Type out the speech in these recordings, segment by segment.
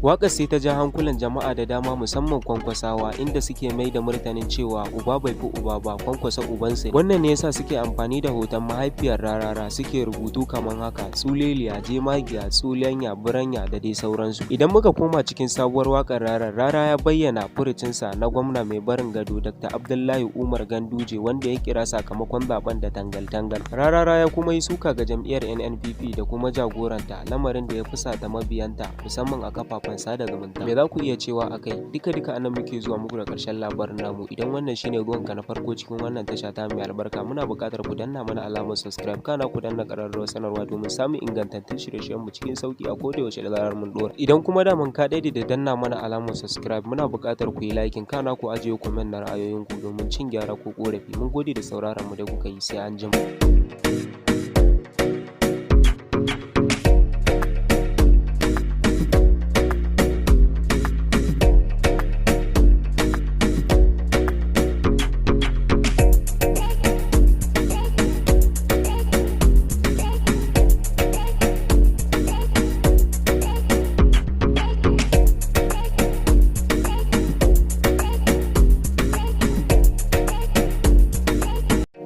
Waƙar sai ta ja hankulan jama'a da dama, musamman Kwankwasawa, inda suke mai da martanin cewa uba bai fi uba ba, Kwankwaso ubansu. Wannan ne yasa suke amfani da hoton mahaifiyar Rarara suke rubutu kamar haka: tsuleliya, jemagiya, tsulenya, biranya da dai sauransu. Idan muka koma cikin sabuwar waƙar Rara, Rara ya bayyana furucinsa na gwamna mai barin gado Dr. Abdullahi Umar Ganduje, wanda ya kira sakamakon zaben da tangal-tangal. Rarara ya kuma yi suka ga jam'iyyar NNPP da kuma jagoranta, lamarin da ya fusata mabiyanta, musamman a kafafen sada zumunta. Me za ku iya cewa a kai? Duka duka anan muke zuwa muku da ƙarshen labarin namu. Idan wannan shine zuwanka na farko cikin wannan tasha ta mai albarka, muna buƙatar ku danna mana alamar subscribe, kana ku danna ƙararrawar sanarwa domin samun ingantattun shirye-shiryen mu cikin sauki a koda yaushe da zarar mun ɗora. Idan kuma daman ka daɗe da danna mana alamar subscribe, muna buƙatar ku yi liking, kana ku ajiye comment na ra'ayoyinku domin cin gyara ko ƙorafi. Mun gode da sauraron mu da kuka yi, sai an jima.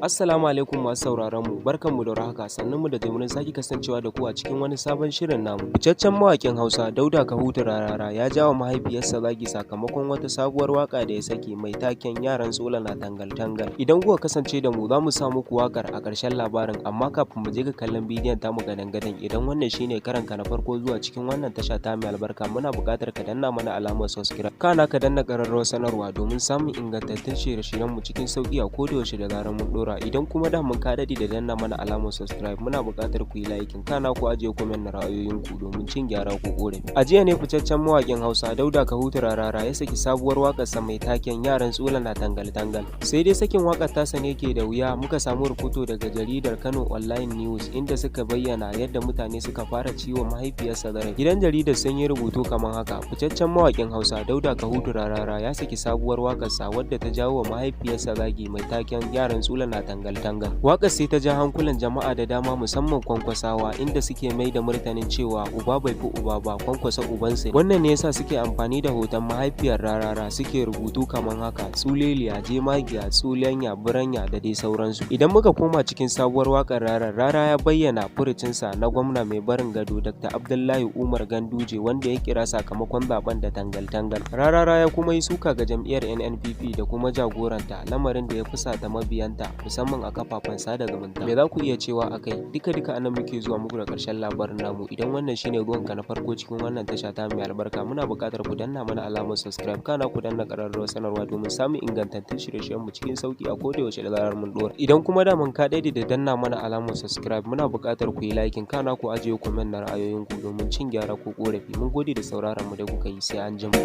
Assalamu alaikum masu sauraron mu, barkanmu da warhaka, sannunmu da jimurin sake kasancewa da ku a cikin wani sabon shirin namu. Ficaccen mawaƙin Hausa Dauda Kahutu Rarara ya jawa mahaifiyarsa zagi sakamakon wata sabuwar waƙa da ya saki mai taken yaran tsola na tangal-tangal. Idan kuka kasance da mu, za mu sa muku waƙar a ƙarshen labarin, amma kafin mu je ga kallon bidiyon tamu gadan-gadan, idan wannan shine karanka na farko zuwa cikin wannan tasha ta mai albarka, muna buƙatar ka danna mana alamar subscribe, kana ka danna ƙararrawar sanarwa domin samun ingantattun shirye-shiryen mu cikin sauƙi a koda yaushe da zarar mun ɗora. Idan kuma daman ka daɗe da danna mana alamar subscribe, muna buƙatar ku yi liking, kana ku ajiye comment na ra'ayoyinku domin cin gyara ko ƙorafi. A jiya ne ficaccen mawaƙin Hausa Dauda Kahutu Rarara ya saki sabuwar waƙarsa mai taken yaran tsola na tangal-tangal. Sai dai sakin waƙar tasa ne ke da wuya muka samu rahoto daga jaridar Kano Online News, inda suka bayyana yadda mutane suka fara ciwo mahaifiyarsa zarafi. Gidan jaridar sun yi rubutu kamar haka: ficaccen mawaƙin Hausa Dauda Kahutu Rarara ya saki sabuwar waƙarsa wadda ta jawo wa mahaifiyarsa zagi mai taken yaran tsola na tangal-tangal. Waƙar sai ta ja hankulan jama'a da dama, musamman Kwankwasawa, inda suke mai da martanin cewa uba bai fi uba ba, Kwankwaso ubansu. Wannan ne yasa suke amfani da hoton mahaifiyar Rarara suke rubutu kamar haka: tsuleliya, jemagiya, tsulenya, biranya da dai sauransu. Idan muka koma cikin sabuwar waƙar Rara, Rara ya bayyana furucinsa na gwamna mai barin gado Dr. Abdullahi Umar Ganduje, wanda ya kira sakamakon zaben da tangal-tangal. Rarara ya kuma yi suka ga jam'iyyar NNPP da kuma jagoranta, lamarin da ya fusata mabiyanta, musamman a kafafen sada zumunta. Me za ku iya cewa a kai? Duka duka anan muke zuwa muku da ƙarshen labarin namu. Idan wannan shine zuwanka na farko cikin wannan tasha ta mai albarka, muna buƙatar ku danna mana alamar subscribe, kana ku danna ƙararrawar sanarwa domin samun ingantattun shirye-shiryen mu cikin sauki a koda yaushe da zarar mun ɗora. Idan kuma daman ka daɗe da danna mana alamar subscribe, muna buƙatar ku yi liking, kana ku ajiye comment na ra'ayoyinku domin cin gyara ko ƙorafi. Mun gode da sauraron mu da kuka yi, sai an jima.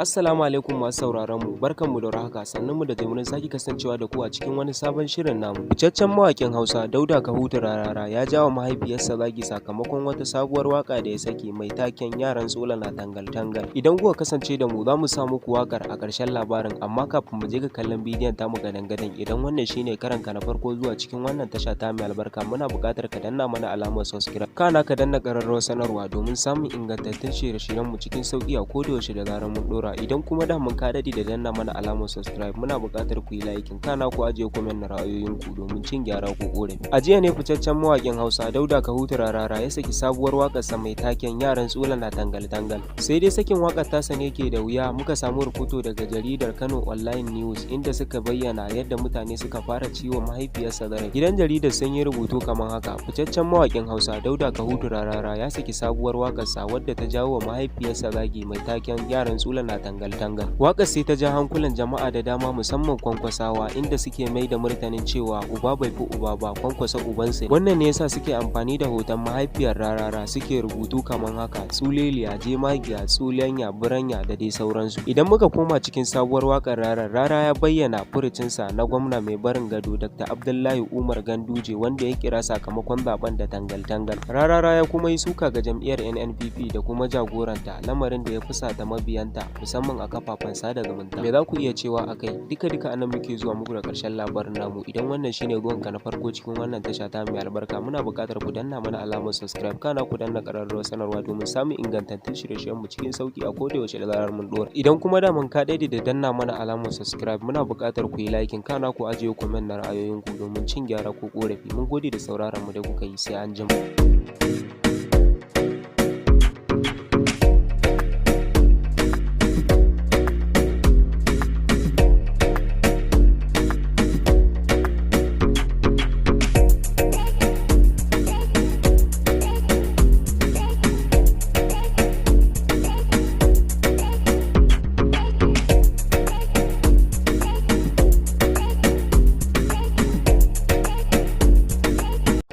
Assalamu alaikum masu sauraron mu, barkanmu da warhaka, sannunmu da jimurin sake kasancewa da ku a cikin wani sabon shirin namu. Ficaccen mawaƙin Hausa Dauda Kahutu Rarara ya jawa mahaifiyarsa zagi sakamakon wata sabuwar waƙa da ya saki mai taken yaran tsola na tangal-tangal. Idan kuka kasance da mu, za mu sa muku waƙar a ƙarshen labarin, amma kafin mu je ga kallon bidiyon tamu gadan-gadan, idan wannan shine karanka na farko zuwa cikin wannan tasha ta mai albarka, muna buƙatar ka danna mana alamar subscribe, kana ka danna ƙararrawar sanarwa domin samun ingantattun shirye-shiryen mu cikin sauki a koda yaushe da zarar mun ɗora. Idan kuma daman ka daɗe da danna mana alamar subscribe, muna buƙatar ku yi liking, kana ku ajiye comment na ra'ayoyinku domin cin gyara ko ƙorafi. A jiya ne ficaccen mawaƙin Hausa Dauda Kahutu Rarara ya saki sabuwar waƙarsa mai taken yaran tsola na tangal-tangal. Sai dai sakin waƙar tasa ne ke da wuya muka samu rahoto daga jaridar Kano Online News, inda suka bayyana yadda mutane suka fara ciwo mahaifiyarsa zarafi. Gidan jaridar sun yi rubutu kamar haka: ficaccen mawaƙin Hausa Dauda Kahutu Rarara ya saki sabuwar waƙarsa wadda ta jawo wa mahaifiyarsa zagi mai taken yaran tsola na tangal-tangal. Waƙar sai ta ja hankulan jama'a da dama musamman Kwankwasawa, inda suke mai da martanin cewa uba bai fi uba ba, Kwankwasa ubansu. Wannan ne yasa suke amfani da hoton mahaifiyar Rarara suke rubutu kamar haka: tsuleliya, jemagiya, tsulenya, biranya da dai sauransu. Idan muka koma cikin sabuwar waƙar Rarar, Rara ya bayyana furucinsa na gwamna mai barin gado Dr. Abdullahi Umar Ganduje, wanda ya kira sakamakon zaben da tangal-tangal. Rarara ya kuma yi suka ga jam'iyyar NNPP da kuma jagoranta, lamarin da ya fusata mabiyanta musamman a kafafen sada zumunta. Me za ku iya cewa a kai? Duka-duka anan muke zuwa muku da ƙarshen labarin namu. Idan wannan shine zuwanka na farko cikin wannan tasha ta mai albarka, muna buƙatar ku danna mana alamar subscribe, kana ku danna ƙararrawar sanarwa domin samun ingantattun shirye-shiryenmu cikin sauƙi a koda yaushe da zarar mun ɗora. Idan kuma daman ka daɗe da danna mana alamar subscribe, muna buƙatar ku yi liking, kana ku ajiye comment na ra'ayoyinku domin cin gyara ko ƙorafi. Mun gode da sauraron mu da kuka yi, sai anjima.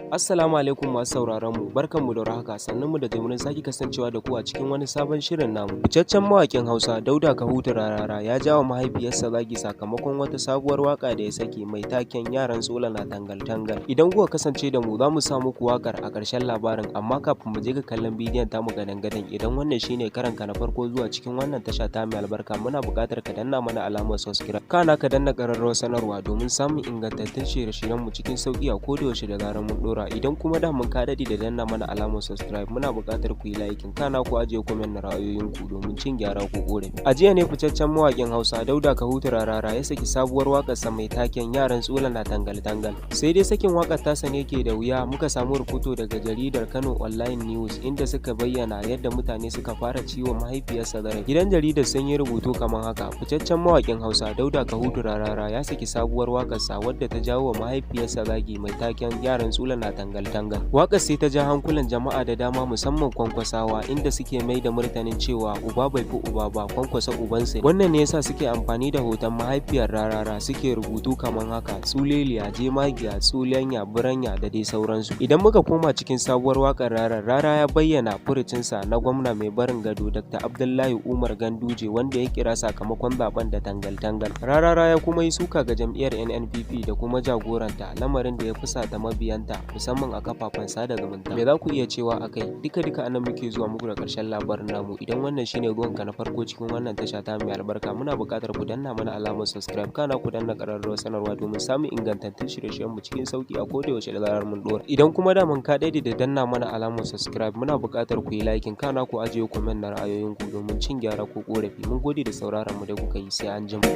Assalamu alaikum masu sauraron mu, barkanmu da warhaka, sannunmu da jimirin sake kasancewa da ku a cikin wani sabon shirin namu. Ficaccen mawaƙin Hausa Dauda Kahutu Rarara ya jawa mahaifiyarsa zagi sakamakon wata sabuwar waƙa da ya saki mai taken yaran tsola na tangal-tangal. Idan kuka kasance da mu, za mu sa muku waƙar a ƙarshen labarin, amma kafin mu je ga kallon bidiyon tamu gadan-gadan, idan wannan shine karanka na farko zuwa cikin wannan tasha ta mai albarka, muna buƙatar ka danna mana alamar subscribe, kana ka danna ƙararrawar sanarwa domin samun ingantattun shirye-shiryenmu cikin sauƙi a koda yaushe da zarar mun ɗora. Idan kuma daman ka daɗe da danna mana alamar subscribe, muna buƙatar ku yi liking, kana ku ajiye comment na ra'ayoyinku domin cin gyara ko ƙorafi. A jiya ne ficaccen mawaƙin Hausa Dauda Kahutu Rarara ya saki sabuwar waƙarsa mai taken yaran tsola na tangal-tangal. Sai dai sakin waƙar tasa ne ke da wuya muka samu rahoto daga jaridar Kano Online News, inda suka bayyana yadda mutane suka fara ciwo mahaifiyarsa zarafi. Gidan jaridar sun yi rubutu kamar haka: ficaccen mawaƙin Hausa Dauda Kahutu Rarara ya saki sabuwar waƙarsa wadda ta jawo wa mahaifiyarsa zagi mai taken yaran tsola na tangal-tangal. Waƙar sai ta ja hankulan jama'a da dama musamman Kwankwasawa, inda suke mai da martanin cewa uba bai fi uba ba, Kwankwasa ubansu. Wannan ne yasa suke amfani da hoton mahaifiyar Rarara suke rubutu kamar haka: tsuleliya, jemagiya, tsulenya, biranya da dai sauransu. Idan muka koma cikin sabuwar waƙar Rarar, Rara ya bayyana furucinsa na gwamna mai barin gado Dr. Abdullahi Umar Ganduje, wanda ya kira sakamakon zaben da tangal-tangal. Rarara ya kuma yi suka ga jam'iyyar NNPP da kuma jagoranta, lamarin da ya fusata mabiyanta musamman a kafafen sada zumunta. Me za ku iya cewa a kai? Duka-duka anan muke zuwa muku da ƙarshen labarin namu. Idan wannan shine zuwanka na farko cikin wannan tasha ta mai albarka, muna buƙatar ku danna mana alamar subscribe, kana ku danna ƙararrawar sanarwa domin samun ingantattun shirye-shiryenmu cikin sauƙi a koda yaushe da zarar mun ɗora. Idan kuma daman ka daɗe da danna mana alamar subscribe, muna buƙatar ku yi liking, kana ku ajiye comment na ra'ayoyinku domin cin gyara ko ƙorafi. Mun gode da sauraron mu da kuka yi, sai anjima.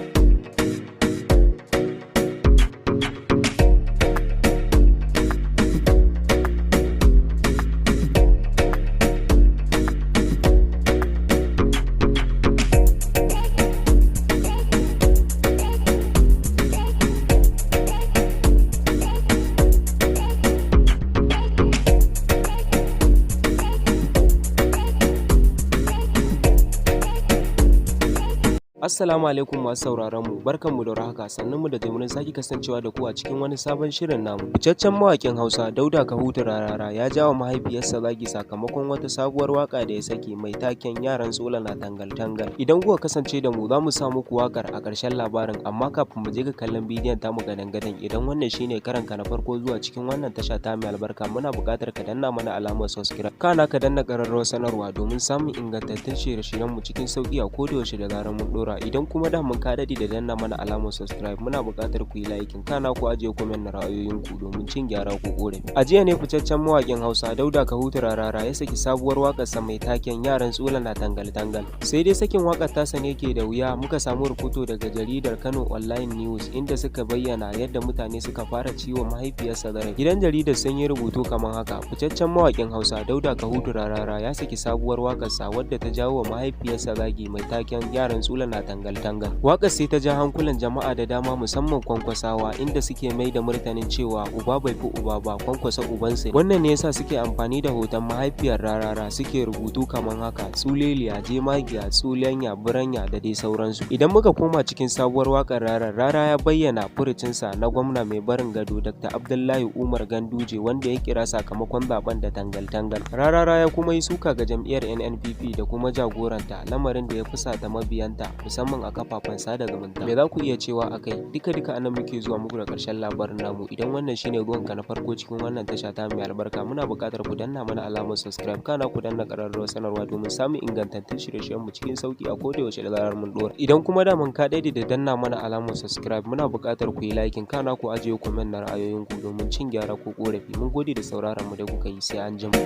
Assalamu alaikum masu sauraron mu, barkanmu da warhaka, sannunmu da jimirin sake kasancewa da ku a cikin wani sabon shirin namu. Ficaccen mawaƙin Hausa Dauda Kahutu Rarara ya jawa mahaifiyarsa zagi sakamakon wata sabuwar waƙa da ya saki mai taken yaran tsola na tangal-tangal. Idan kuka kasance da mu, za mu sa muku waƙar a ƙarshen labarin, amma kafin mu je ga kallon bidiyon tamu gadan-gadan, idan wannan shine karanka na farko zuwa cikin wannan tasha ta mai albarka, muna buƙatar ka danna mana alamar subscribe, kana ka danna ƙararrawar sanarwa domin samun ingantattun shirye-shiryenmu cikin sauƙi a koda yaushe da zarar mun ɗora. Idan kuma daman ka daɗe da danna mana alamar subscribe, muna buƙatar ku yi liking, kana ku ajiye comment na ra'ayoyinku domin cin gyara ko ƙorafi. A jiya ne ficaccen mawaƙin Hausa Dauda Kahutu Rarara ya saki sabuwar waƙarsa mai taken yaran tsola na tangal-tangal. Sai dai sakin waƙar tasa ne ke da wuya muka samu rahoto daga jaridar Kano Online News, inda suka bayyana yadda mutane suka fara ciwo mahaifiyarsa zarafi. Gidan jaridar sun yi rubutu kamar haka: ficaccen mawaƙin Hausa Dauda Kahutu Rarara ya saki sabuwar waƙarsa wadda ta jawo wa mahaifiyarsa zagi mai taken yaran tsola na na tangal-tangal. Waƙar sai ta ja hankulan jama'a da dama musamman Kwankwasawa, inda suke mai da martanin cewa uba bai fi uba ba, Kwankwasa ubansu. Wannan ne yasa suke amfani da hoton mahaifiyar Rarara suke rubutu kamar haka: tsuleliya, jemagiya, tsulenya, biranya da dai sauransu. Idan muka koma cikin sabuwar waƙar Rara, Rara ya bayyana furucinsa na gwamna mai barin gado Dr. Abdullahi Umar Ganduje, wanda ya kira sakamakon zaben da tangal-tangal. Rarara ya kuma yi suka ga jam'iyyar NNPP da kuma jagoranta, lamarin da ya fusata mabiyanta musamman a kafafen sada zumunta. Me za ku iya cewa a kai? Duka-duka anan muke zuwa muku da ƙarshen labarin namu. Idan wannan shine ruwanka na farko cikin wannan tasha ta mai albarka, muna buƙatar ku danna mana alamar subscribe, kana ku danna ƙararrawar sanarwa domin samun ingantattun shirye-shiryenmu cikin sauƙi a koda yaushe da zarar mun ɗora. Idan kuma daman ka daidai da danna mana alamar subscribe, muna buƙatar ku yi liking, kana ku ajiye comment na ra'ayoyinku domin cin gyara ko ƙorafi. Mun gode da sauraron mu da kuka yi, sai an jima.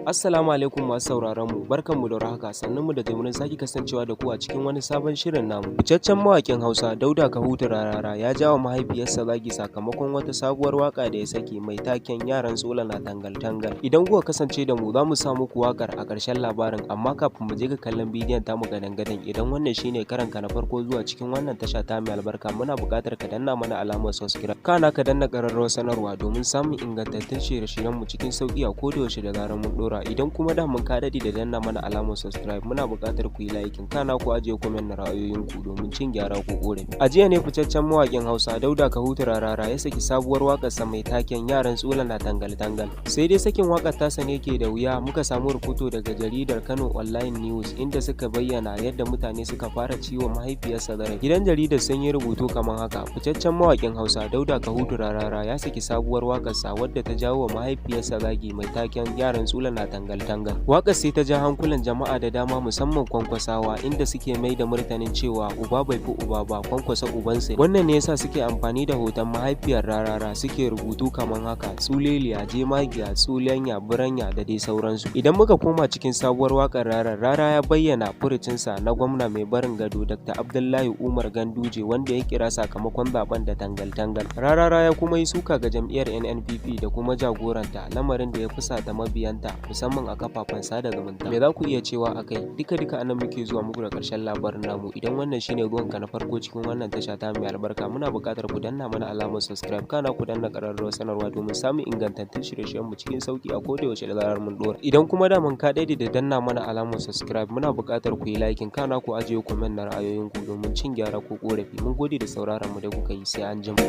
Assalamu alaikum masu sauraron mu, barkanmu da warhaka, sannunmu da jimurin sake kasancewa da ku a cikin wani sabon shirin namu. Ficaccen mawaƙin Hausa Dauda Kahutu Rarara ya jawa mahaifiyarsa zagi sakamakon wata sabuwar waƙa da ya saki mai taken yaran tsola na tangal-tangal. Idan kuka kasance da mu za mu sa muku waƙar a ƙarshen labarin, amma kafin mu je ga kallon bidiyon tamu gadan-gadan, idan wannan shine karanka na farko zuwa cikin wannan tasha ta mai albarka, muna buƙatar ka danna mana alamar subscribe, kana ka danna ƙararrawar sanarwa domin samun ingantattun shirye-shiryenmu cikin sauƙi a koda yaushe da zarar mun ɗora. Idan kuma daman ka daɗe da danna mana alamar subscribe, muna buƙatar ku yi liking, kana ku ajiye comment na ra'ayoyinku domin cin gyara ko ƙorafi. A jiya ne ficaccen mawaƙin Hausa Dauda Kahutu Rarara ya saki sabuwar waƙarsa mai taken yaran tsola na tangal-tangal. Sai dai sakin waƙar tasa ne ke da wuya muka samu rahoto daga jaridar Kano Online News, inda suka bayyana yadda mutane suka fara ciwo mahaifiyarsa zarafi. Gidan jaridar sun yi rubutu kamar haka: ficaccen mawaƙin Hausa Dauda Kahutu Rarara ya saki sabuwar waƙarsa wadda ta jawo wa mahaifiyarsa zagi mai taken yaran tsola na tangal-tangal. Waƙar sai ta ja hankulan jama'a da dama musamman Kwankwasawa, inda suke mai da martanin cewa uba bai fi uba ba, Kwankwasa ubansu. Wannan ne yasa suke amfani da hoton mahaifiyar Rarara suke rubutu kamar haka: tsuleliya, jemagiya, tsulenya, biranya da dai sauransu. Idan muka koma cikin sabuwar waƙar Rara, Rara ya bayyana furucinsa na gwamna mai barin gado Dr. Abdullahi Umar Ganduje, wanda ya kira sakamakon zaben da tangal-tangal. Rarara ya kuma yi suka ga jam'iyyar NNPP da kuma jagoranta, lamarin da ya fusata mabiyanta musamman a kafafen sada zumunta. Me za ku iya cewa a kai? Duka-duka anan muke zuwa muku da ƙarshen labarin namu. Idan wannan shine ruwanka na farko cikin wannan tasha ta mai albarka, muna buƙatar ku danna mana alamar subscribe, kana ku danna ƙararrawar sanarwa domin samun ingantattun shirye-shiryenmu cikin sauƙi a koda yaushe da zarar mun ɗora. Idan kuma daman ka daidai da danna mana alamar subscribe, muna buƙatar ku yi liking, kana ku ajiye comment na ra'ayoyinku domin cin gyara ko ƙorafi. Mun gode da sauraron mu da kuka yi, sai an jima.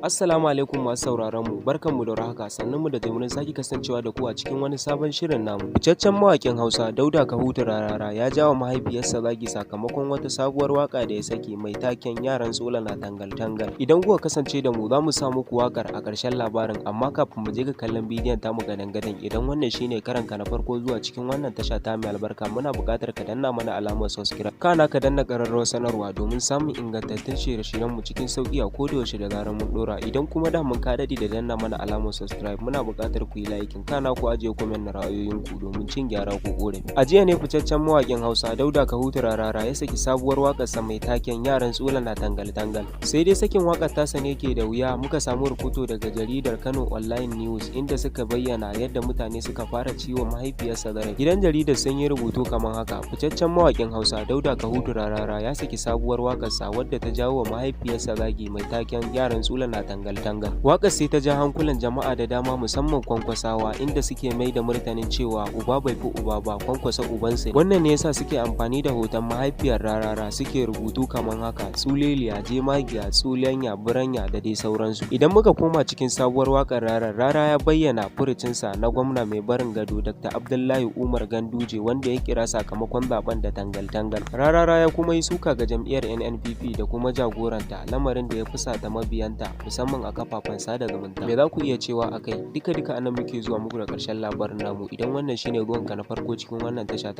Assalamu alaikum masu sauraron mu, barkanmu da warhaka, sannunmu da jimurin sake kasancewa da ku a cikin wani sabon shirin namu. Ficaccen mawaƙin Hausa Dauda Kahutu Rarara ya jawa mahaifiyarsa zagi sakamakon wata sabuwar waƙa da ya saki mai taken yaran tsola na tangal-tangal. Idan kuka kasance da mu za mu sa muku waƙar a ƙarshen labarin, amma kafin mu je ga kallon bidiyon tamu gadan-gadan, idan wannan shine karanka na farko zuwa cikin wannan tasha ta mai albarka, muna buƙatar ka danna mana alamar subscribe, kana ka danna ƙararrawar sanarwa domin samun ingantattun shirye-shiryenmu cikin sauƙi a koda yaushe da zarar mun ɗora. Idan kuma daman ka daɗe da danna mana alamar subscribe, muna buƙatar ku yi liking, kana ku ajiye comment na ra'ayoyinku domin cin gyara ko ƙorafi. A jiya ne ficaccen mawaƙin Hausa Dauda Kahutu Rarara ya saki sabuwar waƙarsa mai taken yaran tsola na tangal-tangal. Sai dai sakin waƙar tasa ne ke da wuya muka samu rahoto daga jaridar Kano Online News, inda suka bayyana yadda mutane suka fara ciwo mahaifiyarsa zarafi. Gidan jaridar sun yi rubutu kamar haka: ficaccen mawaƙin Hausa Dauda Kahutu Rarara ya saki sabuwar waƙarsa wadda ta jawo wa mahaifiyarsa zagi mai taken yaran tsola na na tangal-tangal. Waƙar sai ta ja hankulan jama'a da dama, musamman Kwankwasawa, inda suke mai da martanin cewa uba bai fi uba ba, Kwankwasa ubansu. Wannan ne yasa suke amfani da hoton mahaifiyar Rarara suke rubutu kamar haka: tsuleliya, jemagiya, tsulenya, buranya da dai sauransu. Idan muka koma cikin sabuwar waƙar Rara, Rara ya bayyana furucinsa na gwamna mai barin gado Dr. Abdullahi Umar Ganduje, wanda ya kira sakamakon zaben da tangal-tangal. Rarara ya kuma yi suka ga jam'iyyar NNPP da kuma jagoranta, lamarin da ya fusata mabiyanta, musamman a kafafen sada zumunta. Me za ku iya cewa a kai? Duka duka anan muke zuwa muku da ƙarshen labarin namu. Idan wannan shine zuwanka na farko cikin wannan tasha ta